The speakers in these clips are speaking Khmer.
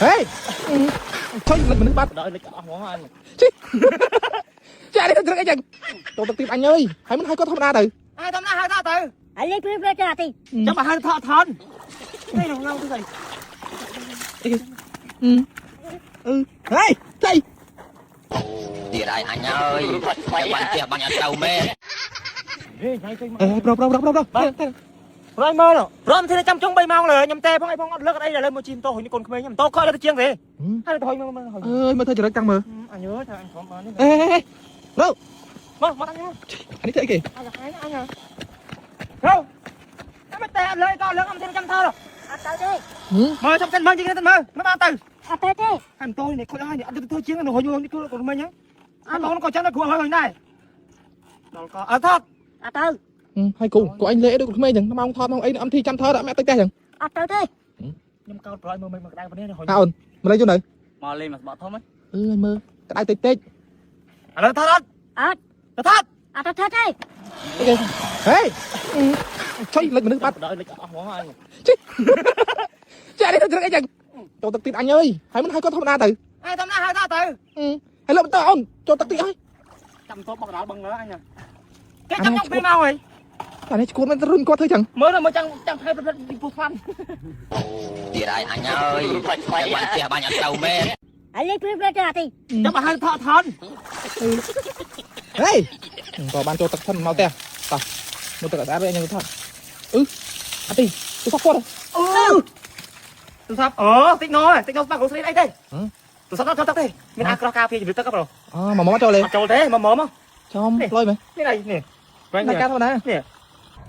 ហេឆុយលិចមនុស្សបាត់ ដល់លិចអស់ហ្មងអញ ចានេះត្រឹកអីចឹងចូលទឹកទីអញអើយហើយមិនឲ្យគាត់ធម្មតាទៅ ហើយធម្មតាហើយថតទៅ អាលេងព្រាព្រាចាទី ចាំបើហើយថតថននេះក្នុងឡងទៅស្អី អឺហេចៃ ទៀតហើយអញអើយតែបាញ់ផ្ទះបាញ់អត់ត្រូវមែន ហេញ៉ៃចេញមក អេប្រូប្រូប្រូប្រូប្រូ ប្រយមើលព្រមធ្វើចាំចុង3ម៉ោងលើខ្ញុំទេផងអីផងអត់លើកអីលើមកជិះម៉ូតូហុញកូនក្មេងម៉ូតូខកលើទៅជាងទេហើយទៅហុញមើលមើលហុញ អើយមើលធ្វើចរិតកាំងមើល អញអើយថាអញព្រមបាននេះ អេប្រូ មកមកអញ អានេះធ្វើអីគេ អញអញអញទៅតែមិនតែអត់លើក៏លើកអត់ធ្វើចាំថត អត់ទៅទេ មើលចាំសិនមើលជាងទៅមើលមិនបានទៅ អត់ទៅទេ ហើយម៉ូតូនេះខូចហើយអត់ទៅធ្វើជាងហុញនេះកូនក្មេងហ្នឹងអញបងក៏ចាំដល់គ្រូហើយហុញដែរដល់ក៏អត់ថត អត់ទៅ ហើយគូគូអញលេដូចក្មេងចឹងម៉ោងថតម៉ោងអីអមធីចាំថតអត់មែនតិចទេចឹង អត់ទៅទេ ខ្ញុំកោតប្រយមើលមើលក្តៅប៉ុណ្នេះហុញ អើអូនមកលេងយូរនៅ មកលេងមកស្បកធំហ៎ អឺមើលក្តៅតិចតិច ឥឡូវថតអត់ អត់ ទៅថត អត់ទៅទេ ហេឆុយលិចមនុស្សបាត់ ដល់លិចអស់ហ្មងអញ ចានេះត្រឹកអីចឹងចូលទឹកទីអញអើយហើយមិនឲ្យគាត់ធម្មតាទៅ ហើយធម្មតាហើយថតទៅ ហើយលើកទៅអូនចូលទឹកទីហើយ ចាំតបកដាលបងលើអញគេចាំខ្ញុំ2ម៉ោងហើយ អានេះឈួតមិនរុញគាត់ធ្វើចឹង មើលមើលចាំចាំផ្លែផ្លែពីពុះស្វាន់ ទៀតហើយអញអើយតែបាញ់ផ្ទះបាញ់អត់ត្រូវមែន អាលេងព្រាព្រាចាទី ចាំបើហើយថតថន ហេក៏បានចូលទឹកសិនមកផ្ទះតោះមកទឹកស្អាតវិញអញទៅថតអឺអត់ទេទូរស័ព្ទគាត់ អឺទូរស័ព្ទអូតិចណតិចណស្បាក់គ្រូស្រីអីទេទូរស័ព្ទអត់ចូលទឹកទេមានអាក្រោះការពារជំរឿទឹកប្រូ អូមកមកចូលលេ អត់ចូលទេមកមកមក ចំលុយមើល នេះអីនេះ តែការធម្មតា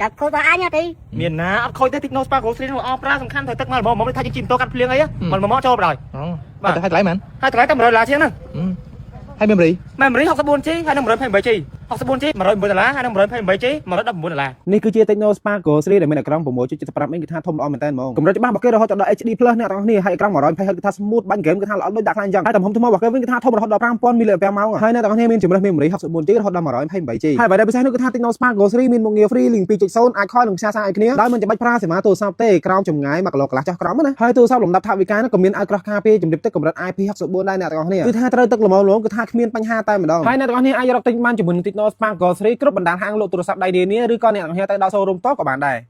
ចាប់ខូចរបស់អញទី មានណាអត់ខូចទេតិចណស្បាក់គ្រូស្រីនោះអប្រើសំខាន់ត្រូវទឹកមកមកមកថាយើងជិះម៉ូតូកាត់ភ្លៀងអីមកមកចូលបណ្ដោយ អូបាទតែឲ្យតម្លៃមែន ហើយតម្លៃតែ100ដុល្លារជាងហ្នឹង ហើយ memory memory 64G ហើយនឹង 128G 64G 109ដុល្លារហើយនឹង 128G 119ដុល្លារ នេះគឺជា Tecno Spark Go 3ដែលមានអេក្រង់6.75អ៊ីងគឺថាធំល្អមែនតើហ្មងកម្រិតច្បាស់របស់គេរហូតដល់ HD+ អ្នកទាំងអស់គ្នាហើយអេក្រង់ 120Hz គឺថា smooth បាញ់ហ្គេមគឺថាល្អដូចដាក់ខ្លាញ់អញ្ចឹងហើយទំហំថ្មរបស់គេវិញគឺថាធំរហូតដល់5000 mAh ហើយអ្នកទាំងអស់គ្នាមានជម្រើស memory 64G រហូតដល់ 128G ហើយអ្វីដែលពិសេសនោះគឺថា Tecno Spark Go 3មានមុខងារ Free Link 2.0អាច call និងផ្ញើសារឲ្យគ្នាដោយមិនចាំបាច់ប្រើសេវាទូរស័ព្ទទេក្រោមចម្ងាយ1គីឡូកន្លះចុះក្រោមណាហើយទូរស័ព្ទលំដាប់ថវិកានោះក៏មានឲ្យក្រោះការពារជំរាបទឹកកម្រិត IP64 ដែរអ្នកទាំងអស់គ្នាគឺថាត្រូវទឹកល្មមៗគឺថាគ្មានបញ្ហាតែម្ដងហើយអ្នកទាំងអស់គ្នាអាចរកទិញបានជាមួយនឹង Tecno Spark Go 3គ្រប់បណ្ដាហាងលក់ទូរស័ព្ទដៃនានាឬក៏អ្នកទាំងអស់គ្នាទៅដល់ showroom តក៏បានដែរ។